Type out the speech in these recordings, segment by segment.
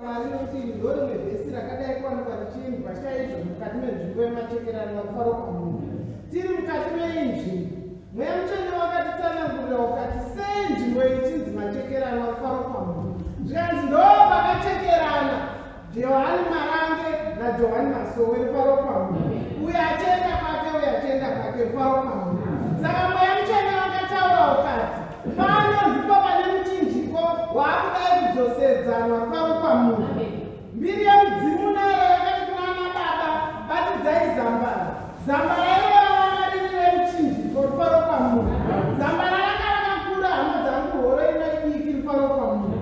Mwari nokuti iri ndorimwe vhesi rakadai kuwanikwa richiimbwa chaizvo mukati menzvimbo yemachekerano rufaro kwamunhu. Tiri mukati meiyi nzvimbo. Mweya Mutsvene wakatitsanangurira ukati sei nzvimbo iyi ichinzi machekerano rufaro kwamunhu. Zvikanzi ndo pakachekerana Johani Marange naJohani Masowe rufaro kwamunhu. Uyo achienda kwake uyo achienda kwake rufaro kwamunhu. Saka Mweya Mutsvene wakataura ukati Pano ndipo pane muchinjiko waakudai kudzosedzanwa kwavo kwamuri. Mbiri yemudzimu nayo yakati kuna ana baba, batidzai zambara. Zambara iroro ranga riri remuchinjiko rufaro kwamuri. Zambara ranga rakakura hama dzangu horo ino idiki rufaro kwamuri.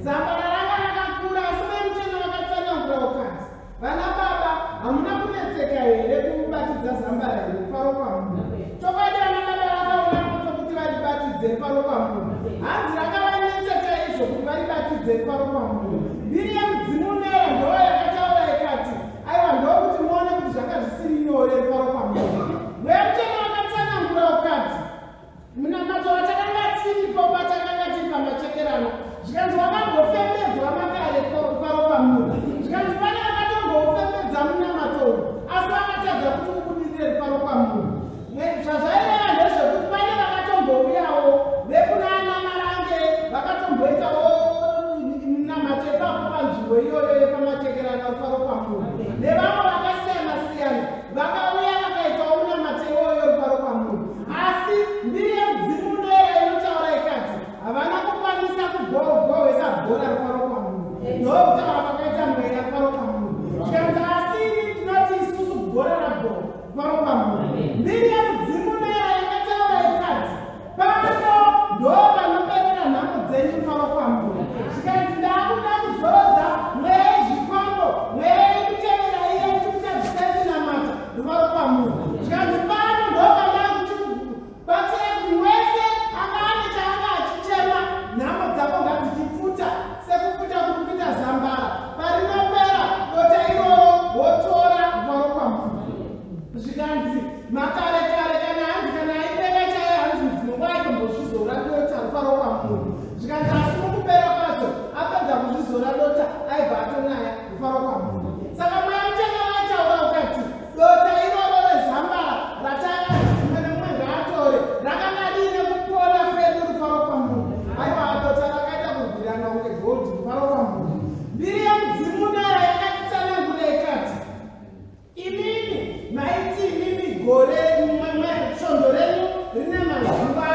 Zambara ranga rakakura asi mai muchena vakatsanangura ukati Vana baba hamuna kunetseka here kubatidza zambara iri rufaro kwamuri? Chokwadi vana baba vakaona moto kuti varibatidze rufaro kwamuri. Hanzi rakavanetsa chaizvo kuti varibatidze rufaro kwamuri. Mbiri yemudzimu nera ndoo yakataura ikati aiwa ndokuti muone kuti zvanga zvisiri nyore rufaro kwamuri. Mweya Mutsvene wakatsanangura ukati Munamato watakanga tiripo patakanga tiri pamachekerano zvikanzi wakambofembedzwa makare paro pamunhu zvikanzi pane vakatomboufembedza munamato uyu asi vakatadza kuti ubudirire rufaro pamunhu zvazvaireva ndezvekuti pane vakatombouyawo vekuna ana marange vakatomboitawo munamato ipapo panzvimbo iyoyo yepamachekerano rufaro pamunhu nevamwe vakasiyana siyana vakauya vakaitawo munamato iwoyo rufaro pamunhu Asi mbiri yemudzimu unoera inotaura ikati havana kukwanisa kugohwesa bhora rufaro kwamunhu. Ndokutaura kwakaita mweya rufaro kwamunhu. Zvikanzi asi ini ndinoti isusu bhora rabhora rufaro kwamunhu. Mbiri yemudzimu unoera yakataura ikati pano ndo panoperera nhamo dzenyu rufaro kwamunhu. Zvikanzi ndakuda kuzorodza mweya yezvikwambo, mweya yekutevera iye ichikutadzisai kunamata rufaro kwamunhu. Zvikanzi pano ndopandakuchikubatsira kuti wese anga ane chaanga achichema nhamo dzako ngadzichipfuta sekupfuta kuri kuita zambara parinopera dota iroro wotora rufaro kwamunhu. Zvikanzi makare kare kana hanzi kana aipera chaiyo hanzi mudzimu nguva aitombozvizora dota rufaro kwamunhu. Zvikanzi asi mukupera kwacho apedza kuzvizora dota aibva atonaya rufaro kwamunhu. Saka Mweya Mutsvene waitaura ukati Dota iroro rezambara ratakati mumwe nemumwe ngaatore rakanga riine kupona kwedu rufaro kwamuri. Aiwa dota rakaita kurwirana kunge gold rufaro kwamuri. Mbiri yemudzimu nayo yakatitsanangura ikati imimi maiti imimi gore mumwe svondo renyu rine mazuva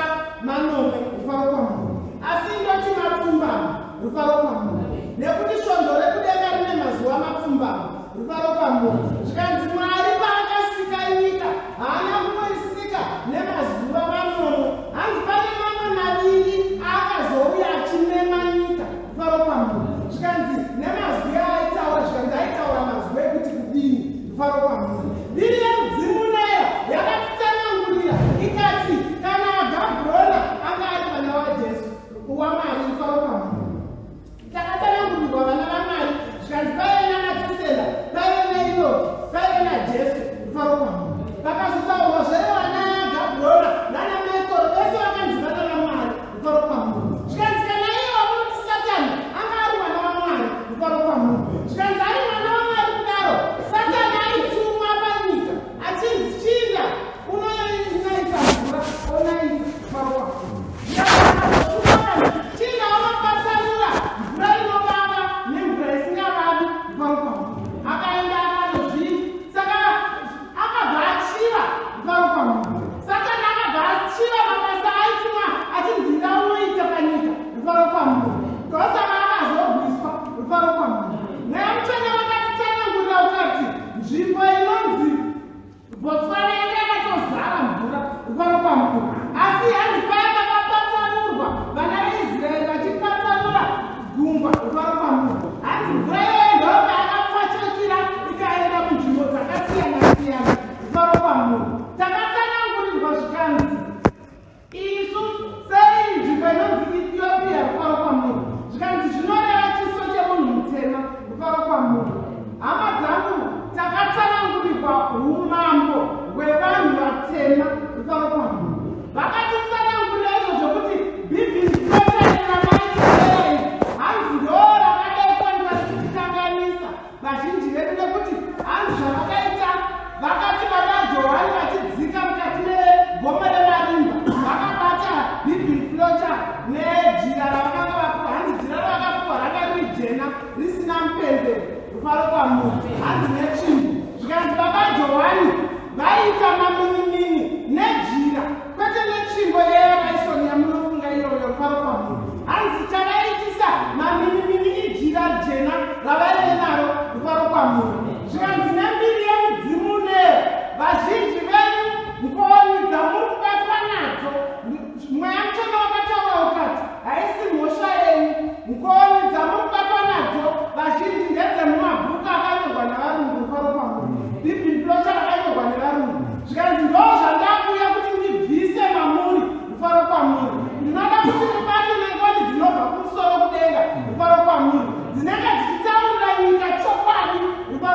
manomwe rufaro kwamuri. Asi ndoti mapfumbamwe rufaro kwamuri nekuti svondo rekudenga rine mazuva mapfumbamwe. Rufaro kwamuri. Zvikanzi Mwari paakasika nyika haana kungoisika nemazuva manomwe. Hanzi pane mamwe maviri aakazouya achimema nyika. Rufaro kwamuri. Zvikanzi nemazwi aaitaura zvikanzi aitaura mazwi ekuti kudini. Rufaro kwamuri. Mbiri yemudzimu nayo yakatitsanangurira ikati kana Gabrona anga ari mwana waJesu waMwari rufaro kwamuri. Takatsanangurirwa vana vaMwari zvikanzi paive naMatusela, paive naEnoki, paive naJesu rufaro kwamuri. Pakazotaurwa zvevana Gabriela nana Michael vese vakanzi vana vaMwari rufaro kwamuri. Zvikanzi kana iye wamunoti Satani anga ari mwana waMwari rufaro kwamuri. Zvikanzi ari mwana waMwari kudaro Satani aitumwa panyika achinzi chinda unoinaisa mvura onaisa rufaro kwamuri. Chinda unopatsanura mvura inovava nemvura isingavavi rufaro kwamuri. Akaenda akanozvii saka akabva achiva rufaro kwamuri. Satani akabva achiva mabasa aitumwa achinzi nda unoita panyika rufaro kwamuri. Ndosaka akazorwiswa rufaro kwamuri. Mweya Mutsvene wakatitsanangurira ukati nzvimbo inonzi Botswana yanga yakatozara mvura rufaro kwamukuru asi hanzi paya pakapatsanurwa vana veIsraeri vachipatsanura gungwa rufaro kwamukuru hanzi mvura iyoyo ndopa yakapfachukira ikaenda munzvimbo dzakasiyana siyana rufaro kwamukuru takatsanangurirwa zvikanzi Isu sei nzvimbo inonzi Ethiopia rufaro kwamuri zvikanzi zvinoreva chiso chemunhu mutema rufaro kwamuri. Hama dzangu takatsanangurirwa umambo hwevanhu vatema rufaro kwamuri. Vakatitsanangurira izvo zvokuti bhibhizikota ramaitevera iri hanzi ndo rakadaitwa ndikati jena risina mupendero, rufaro kwamuri, hanzi netsvimbo. Zvikanzi baba Johani vaiita maminimini nejira, kwete netsvimbo yeraisoni yamunofunga iyoyo, rufaro kwamuri. Hanzi chavaitisa maminimini ijira jena ravaive naro, rufaro kwamuri. Zvikanzi nembiri yemudzimu neyo, vazhinji venyu ngoni dzamuri kubatwa nadzo, Mweya Mutsvene wakataura ukati haisi mhosva yenyu. Ngoni dzamuri kubatwa nadzo vazhinji ndedzemumabhuku akanyorwa navarungu, rufaro kwamuri, bibhimplocha rakanyorwa nevarungu. Zvikanzi ndo zvandakuuya kuti ndibvise mamuri, rufaro kwamuri. Ndinoda kuti mubatwe nengoni dzinobva kumusoro kudenga, rufaro kwamuri, dzinenge dzichitaurira nyika chokwadi, rufaro.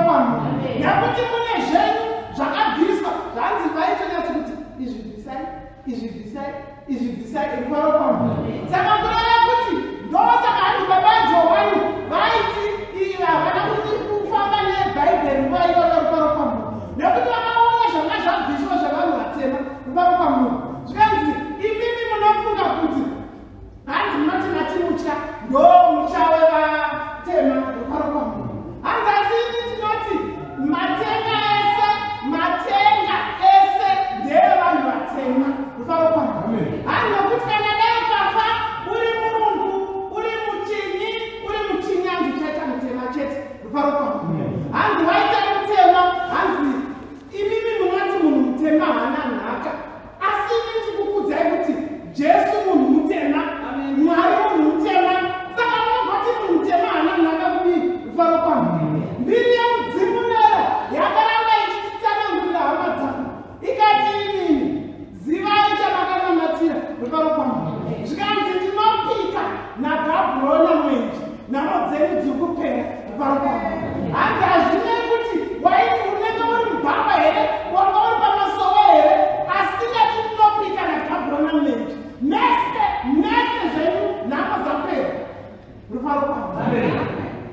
kwamuri. Nekuti mune zvenyu zvakabviswa zvanzi vaitonyatso kuti izvi bvisai, izvi bvisai, izvi bvisai, rufaro kwamuri. Saka kureva kuti ndosaka hanzi baba Johani vaiti iva havana kuti kufamba neBhaibheri nguva iyoyo rufaro kwamuri. Nekuti vakaona zvanga zvabviswa zvevanhu vatema rufaro kwamuri. Zvikanzi imimi munofunga kuti Hanzi munoti mati mucha ndo mucha wevatema rufaro kwamuri. Hanzi asi ini tinoti matenga ese matenga ese ndeevanhu vatema rufaro kwamuri. Hanzi nokuti kana dai ukafa uri murungu uri muchinyi uri muchinyi hanzi uchaita mutema chete rufaro kwamuri. Hanzi waita mutema hanzi Imimi munoti munhu mutema haana nhaka, asi ini ndikukudzai kuti Jesu munhu mutema, Mwari munhu mutema. Saka munogoti munhu mutema haana nhaka kudii? Rufaro kwangu. Mbiri yemudzimu nero yakaramba ichititsanangurira hama dzangu, ikati imimi zivai chamakanamatira rufaro kwangu. Zvikanzi ndinopika naGabhurona mwenje nhamo dzenyu dziri kupera rufaro kwangu. Hanzi hazvinei kuti waini unenge uri mubhawa here wanga uri pamasowe here asi ndati ndinopika naGabhurona mwenje mese mese zvenyu nhamo dzapera rufaro kwangu.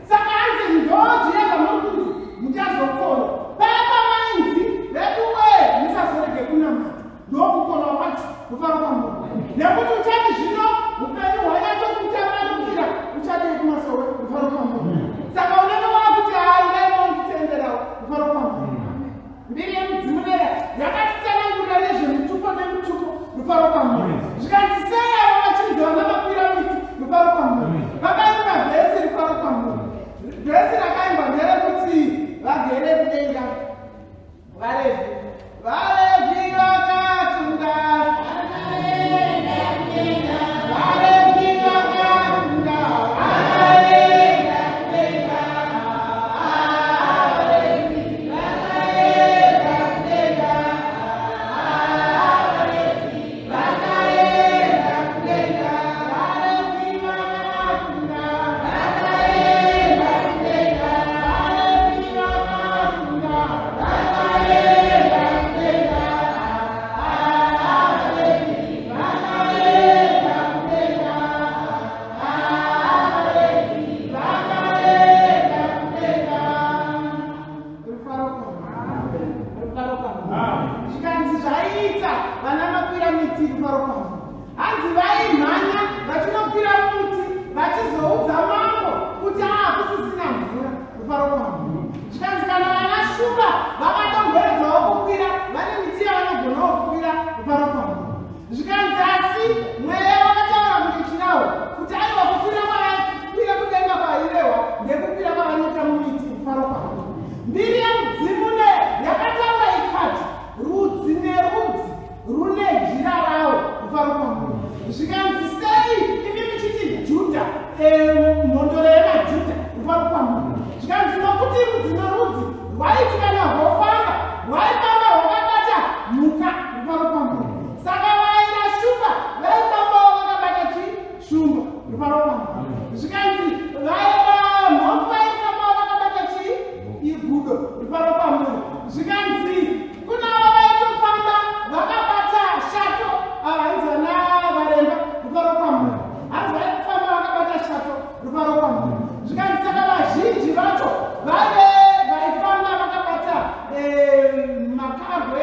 Saka hanzi ndozviya zvamuri kunzi muchazokona paya pamainzi veduwee musazorege kunamata ndokukonwa kwacho rufaro kwamuri nekuti uchati zvino upenyu hwanyatsokutambanukira uchadei kumasowe rufaro kwamuri saka unenge wakuti haingaimonditenderawo rufaro kwamuri mbiri yemudzimu nera yakatitsanangurira nezvemutupo nemutupo rufaro kwamuri zvikanzi sei avo vachinzi vana makwira miti rufaro kwamuri vakaimba vhesi rufaro kwamuri vhesi rakaimbwa nderekuti vagere kudenga Varevhi. Varevhi vakatunda. Varevhi vakatunda. Vakaenda kudenga. Varevhi vakaenda kudenga. Varevhi vakaenda kudenga. Varevhi vakatunda. Vakaenda kudenga. Varevhi vakatunda. Zvikanzi zvaiita vana makwira miti rufaro kwavo hanzi vaimhanya vachinokwira muti vachizoudza mambo kuti aakusisina mvura rufaro kwavo Zvikanzi kana vana Shumba vakadongoredzawo kukwira vane miti yavanogonawo kukwira ruparo kwavo. Zvikanzi asi mweya wakataura kunge chirawo kuti aiwa kukwira kwavakwira kudenga kwairehwa ndekukwira kwavanoita mumiti ruparo kwavo. Mbiri yemudzimu ne yakataura ikati rudzi nerudzi rune jira rawo ruparo kwavo. Zvikanzi sei imi muchiti Judha eh, mhondoro yemaJudha ruparo kwamuri. Zvikanzi nokuti rudzi norudzi rwaiti kana rwofamba rwaifamba rwakabata mhuka ruparo kwamuri. Saka vaira shumba vaifambawo vakabata chii shumba ruparo kwamuri. Zvikanzi vaira mhofu vaifambawo vakabata chii igudo ruparo kwamuri. Zvikanzi Kuna avo vaitofamba vakabata shato, ava hanzi vana varemba rufaro kwamuri, hanzi vaifamba vakabata shato rufaro kwamuri. Zvikanzi saka vazhinji vacho vaive vaifamba vakabata eh, makarwe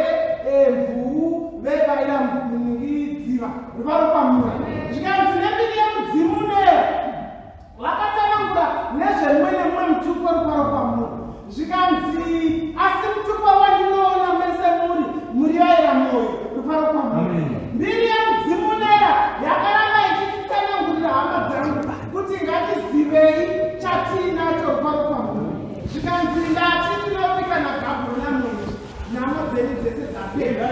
eh, mvuu vevaira mungidziva rufaro kwamuri. Zvikanzi nembiri yemudzimu neyo Vakatsanangura nezvemumwe nemumwe mutupo rufaro kwamuri. Zvikanzi, asi mutupo wandinoona mese muri muri vaera mwoyo, rufaro kwamuri. Mbiri yemudzimu nera yakaramba ichititsanangurira hama dzangu kuti ngatizivei chatiinacho rufaro kwamuri. Zvikanzi, ndati ndinopika naGabhuru naMwenje, nhamo dzenyu dzese dzapera.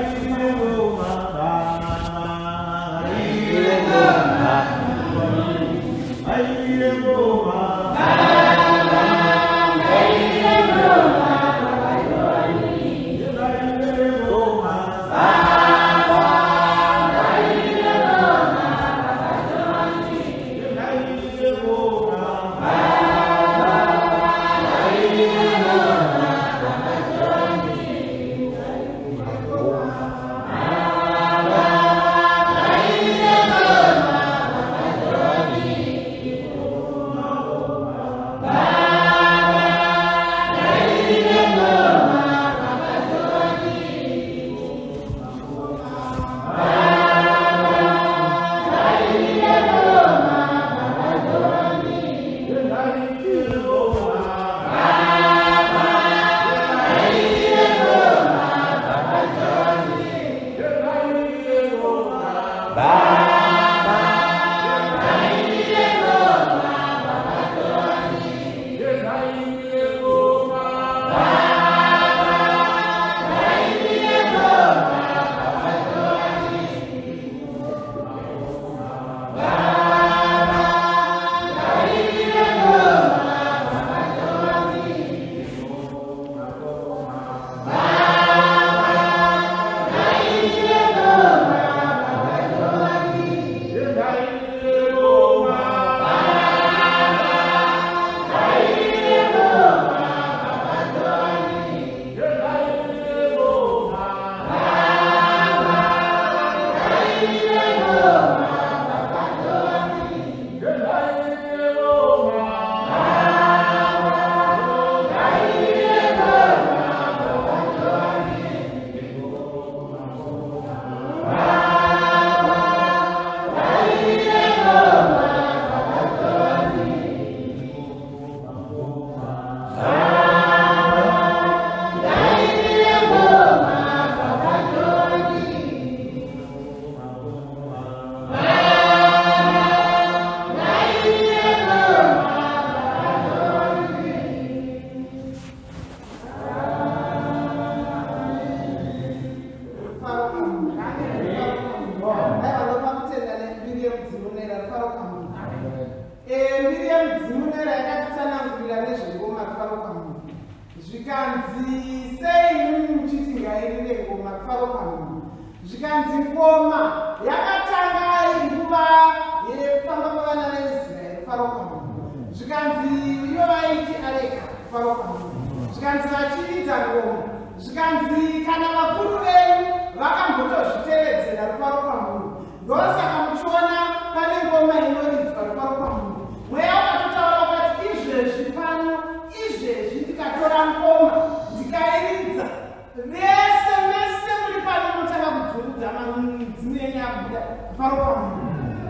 Zvikanzi sei imimi muchiti ngairire ngoma rufaro kwamuri? Zvikanzi ngoma yakatanga nguva yekufamba kwevana veIsraeri rufaro kwamuri. Zvikanzi ivo vaiti areka rufaro kwamuri. Zvikanzi vachiridza ngoma. Zvikanzi kana vakuru venyu vakambotozvitevedzera rufaro kwamuri. Ndosaka muchiona pane ngoma inoridzwa rufaro kwamuri. Mweya ukatotaura ukati izvezvi pano izvezvi ndikatora ngoma ndikairidza vese mese muri pano motanga kudzungudza midzimu yenyu yabuda rufaro kwamuri.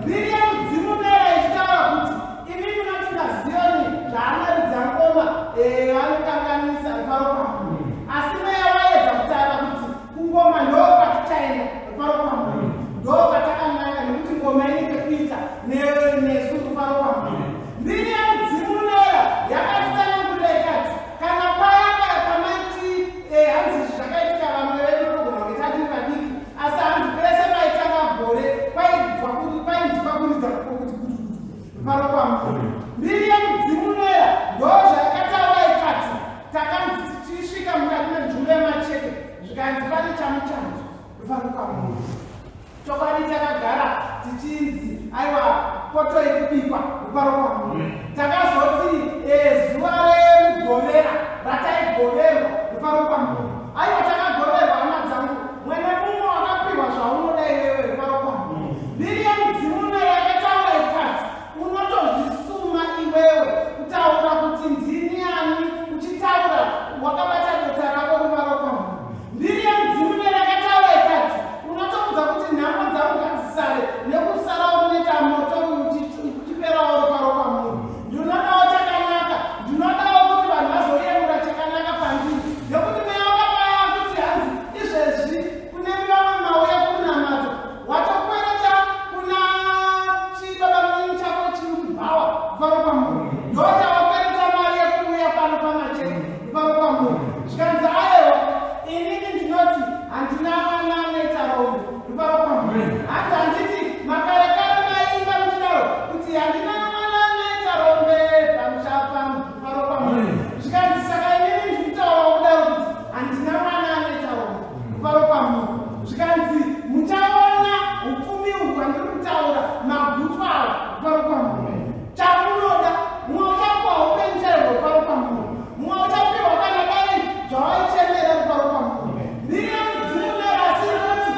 Mbiri yemudzimu mera ichitaura kuti imi munoti maziyoni zvaanoridza ngoma eh, vanokanganisa rufaro kwamuri. Asi mweya waedza kutaura kuti Kungoma ndoo kwatichaenda rufaro kwamuri ndoo kwatakananga nekuti ngoma ine chekuita nesu rufaro kwamuri mbiri yemudzimu nera yakatitsanangurira ikati kana paya paya pamaiti eh, hanzi izvi zvakaitika vamwe vedu tinogona kunge tatiri vadiki asi hanzi pese paitanga gore kwainzwa kuridza kuti gudugudu rufaro kwamuri mbiri yemudzimu nera ndoo zvayakataura ikati Takanzi tichisvika mukati menzvimbo yemacheke zvikanzi pane chamuchanzwa rufaro kwamuri. Chokwadi takagara tichinzi aiwa poto iri kubikwa rufaro kwamuri. Takazoti eh, zuva remugovera rataigoverwa rufaro kwamuri. Aiwa takagoverwa hama dzangu mwene mumwe wakapihwa zvaunoda iwewe rufaro kwamuri. Mbiri yemudzimu nayo yakataura ikati Unotozvisuma iwewe kutaura kuti ndini ani uchitaura wakabata dota rako ruvaro kwamuri. Mbiri yemudzimu nerakataura ikati unotoudza kuti nhamo dzangu ngadzisare nekusarawo kunoita moto uyu uchiperawo ruvaro kwamuri. Ndinodawo chakanaka, ndinodawo kuti vanhu vazoyemura chakanaka pandiri nekuti mweya wakapaya kuti hanzi izvezvi kune vamwe mauya kumunamato Watokwereta kuna chibaba munini chako chiri kubhawa rufaro kwamuri. Ndochawakwereta mari yekuuya pano pamacheke rufaro kwamuri. Zvikanzi ayewa inini ndinoti handina mwana anoita rombe rufaro kwamuri. Hanzi handiti makare kare maiimba muchidaro kuti handina mwana anoita rombe pamusha pangu rufaro kwamuri. Zvikanzi saka inini ndikutaurawo kudaro kuti handina mwana anoita rombe rufaro kwamuri. Zvikanzi muchaona upfumi uhu hwandiri kutaura magutwa awa rufaro kwamuri. Chamunoda mumwe uchapiwa upenyu chaihwo rufaro kwamuri. Mumwe uchapiwa kana dai zvawaichemera rufaro kwamuri. Mbiri yemudzimu nerasi rinoti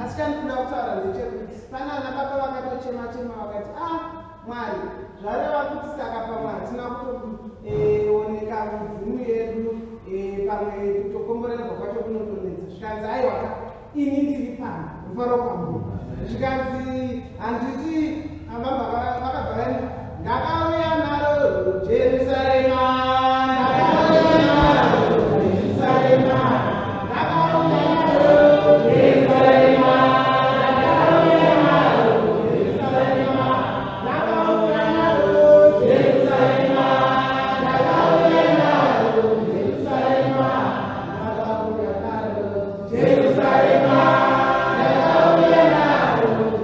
Asi chandikuda kutaura ndechekuti pana ana baba vakatochema chema vakati ah Mwari zvareva kuti saka pamwe hatina kutooneka eh, midzimu yedu eh, pamwe kutokomborerwa kwacho kunotonetsa zvikanzi aiwaka ini ndiri pano rufaro kwamuri zvikanzi handiti vakabva vaenda ndakauya naro jerusarema ndakauya naro jerusarema ndakauya naro jerusarema ndakauya naro jerusarema ndakauya naro jerusarema ndakauya naro jerusarema ndakauya naro jerusarema ndakauya naro.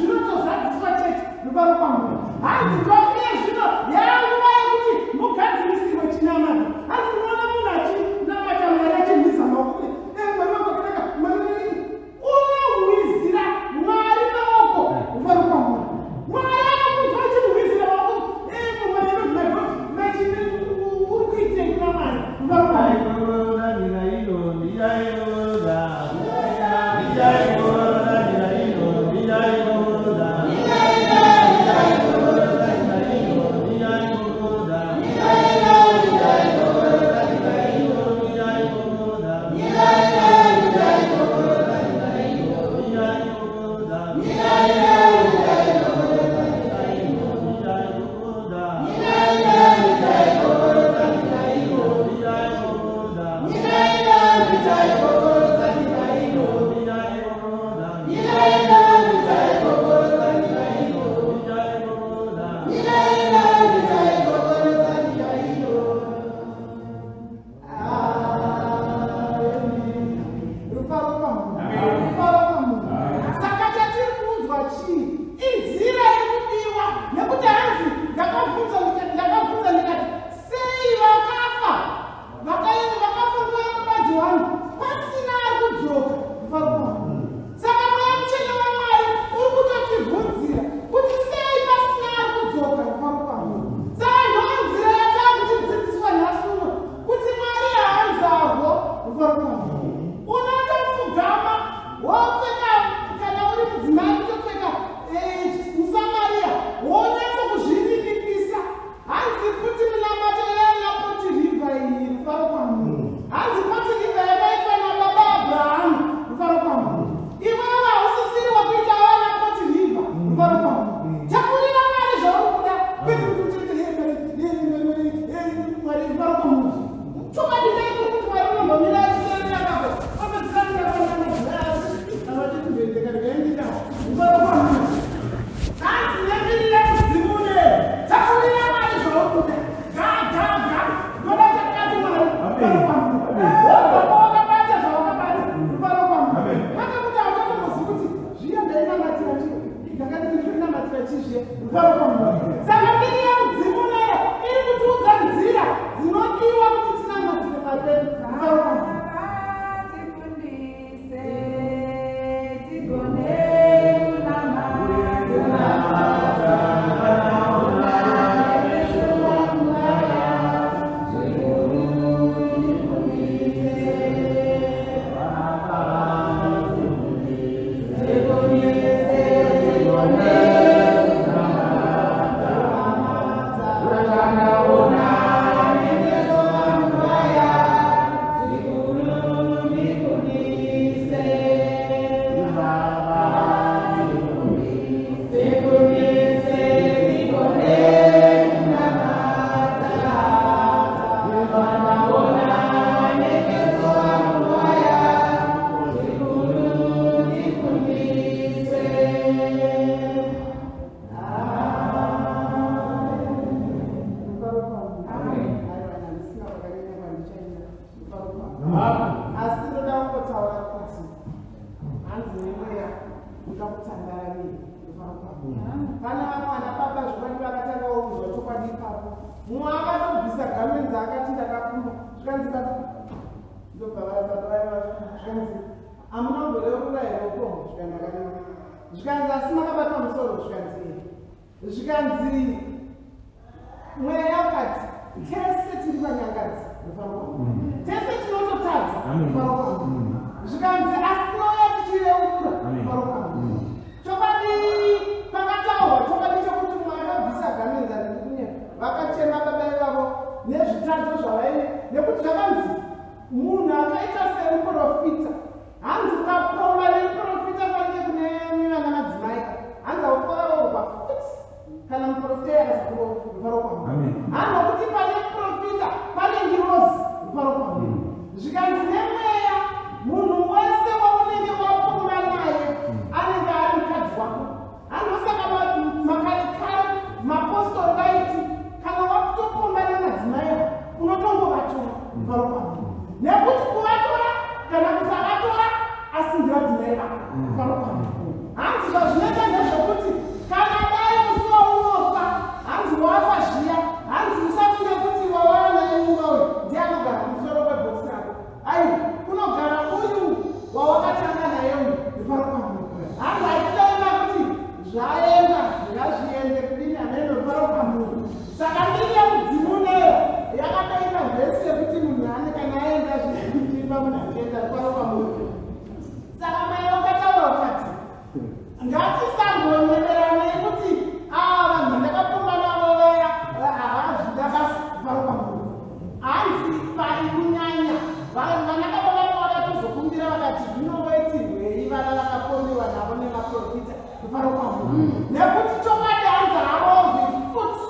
kwamuri. Rufaro kwamuri. Saka chatiri kuudzwa chii? Inzira iri kudiwa nekuti hanzi ndakabvunza ndikati ndakabvunza ndikati sei vakafa vakaenda vakafa nguva yababa Johani pasina ari kudzoka. Rufaro kwamuri. Saka Mweya Mutsvene waMwari uri kutotivhunzira kuti sei pasina ari kudzoka rufaro kwamuri. Saka ndonzira yataakuchidzidziswa nhasi uno kuti Mwari haanzarwo rufaro kwamuri. Unotopfugama wopfeka kana uri mudzimai kutopfeka eh, muSamaria wonyatso kuzvininipisa. Hanzi futi minamato yana Potiriva iyi rufaro kwamuri. Hanzi Potiriva yakaitwa nababa Abrahamu rufaro kwamuri. Iwewe hausisiri wekuita vana Potiriva rufaro kwamuri. Takurira Mwari zvauri kuda kwete kuti uchete Mwari rufaro kwamuri. Chokwadi dai kuri kuti Mwari unombomira achiteerera kako. Apedzisira kuda avachikuendeka regai ndida rufaro kwamuri. Hanzi nembiri yekudzimu ne taurira Mwari zvauri kuda. Ga ga ga. Ndoda chakati Mwari. Rufaro kwamuri. Wobva pawakabata zvawakabata. Rufaro kwamuri. Kwete kuti hauchatombozivi kuti zviya ndainamatira chii. Ndakati ndinonamatira chii zviya. Rufaro kwamuri. Saka mbiri yemudzimu neyo iri kutiudza nzira dzinodiwa kuti tinamatire Mwari wedu. Rufaro kwamuri. Tifundise tigone kunamata. Rufaro kwamuri. Aiwa, handisina kwakanyanya kwandichaenda. Rufaro kwamuri. Asi ndoda kungotaura kuti hanzi nemweya uda kutandara neni. Rufaro kwamuri. Pane vamwe vana baba zvokwadi vakatanga kunzwa chokwadi ipapo. Mumwe akatobvisa gamenzi akati ndakapumba zvikanzi baba ndobva baba vaya vafunga zvikanzi hamuna kumboreurura here upombwe zvikanzi ndakareva zvikanzi asi makabatwa musoro zvikanzi ee zvikanzi mweya ukati tese tiri vanyangadzi rufaro kwamuri tese tinototadza rufaro kwamuri zvikanzi asi tinouya tichireurura rufaro kwamuri chokwadi pakataurwa chokwadi chokuti mumwe akabvisa gamenza nekukunyepa vakachema baba ivavo nezvitadzo zvavaine nekuti zvakanzi munhu akaita semuprofita hanzi ukapomba nemuprofita fanike kune vana madzimai hanzi haufaroorwa futi kana muprofita iye akasakuroora rufaro kwamuri hanzi nokuti pane muprofita pane ngirozi rufaro kwamuri zvikanzi nemweya munhu wese waunenge wapomba naye anenge ari mukadzi wako handosaka makare kare mapostori vaiti kana wakutopomba nemadzimai avo unotongovatora rufaro kwamuri nekuti kuvatora kana kusavatora asi ndivadzimai vako rufaro kwamuri hanzi zvazvinoita ndezvekuti kana dai musi waunofa hanzi wafa zviya hanzi usafunge kuti wawava naye mumba uyu ndiye anogara kumusoro kwebhokisi rako aiwa kunogara uyu wawakatanga naye uyu rufaro kwamuri hanzi hatitaura kuti zvaenda ngazviende kudini hameno rufaro kwamuri saka mbiri yemudzimu neyo yakatoita vhesi yekuti munhu ane kana aenda zviimba munhu achienda rufaro kwamuri saka mweya wakataura ukati ngatisangonyeberana yekuti aa vanhu vandakapumba navo vaya havazvida basi rufaro kwamuri hanzi pai kunyanya vanakaba vavo vakatozokumbira vakati zvinongoitirwei vana vakapondewa navo nemaprofita rufaro kwamuri nekuti chokwadi hanzi harohwi futi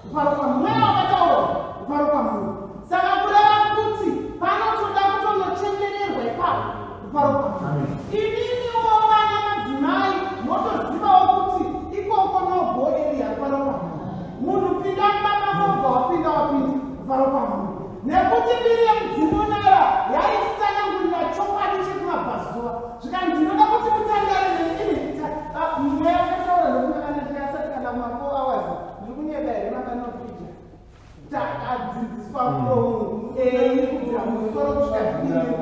rufaro kwamuri mweya wakataura rufaro kwamuri saka kureva kuti panotoda kutonochemererwa ipapo rufaro kwamuri imimiwo vana madzimai motozivawo kuti ikoko no-go area rufaro kwamuri munhu pinda mumba mako ubva wapinda wapinda rufaro kwamuri nekuti mbiri yemudzimu nayo yaititsanangurira chokwadi chekumabvazuva. Mazuva zvikanzi ndoda kuti mutandare neni. Mweya wakataura nokunakana ndikasati kana kuma 4 hours. Ndiri kunyeba here, makanofija? Takadzidziswa from A kubvira musoro kusvika.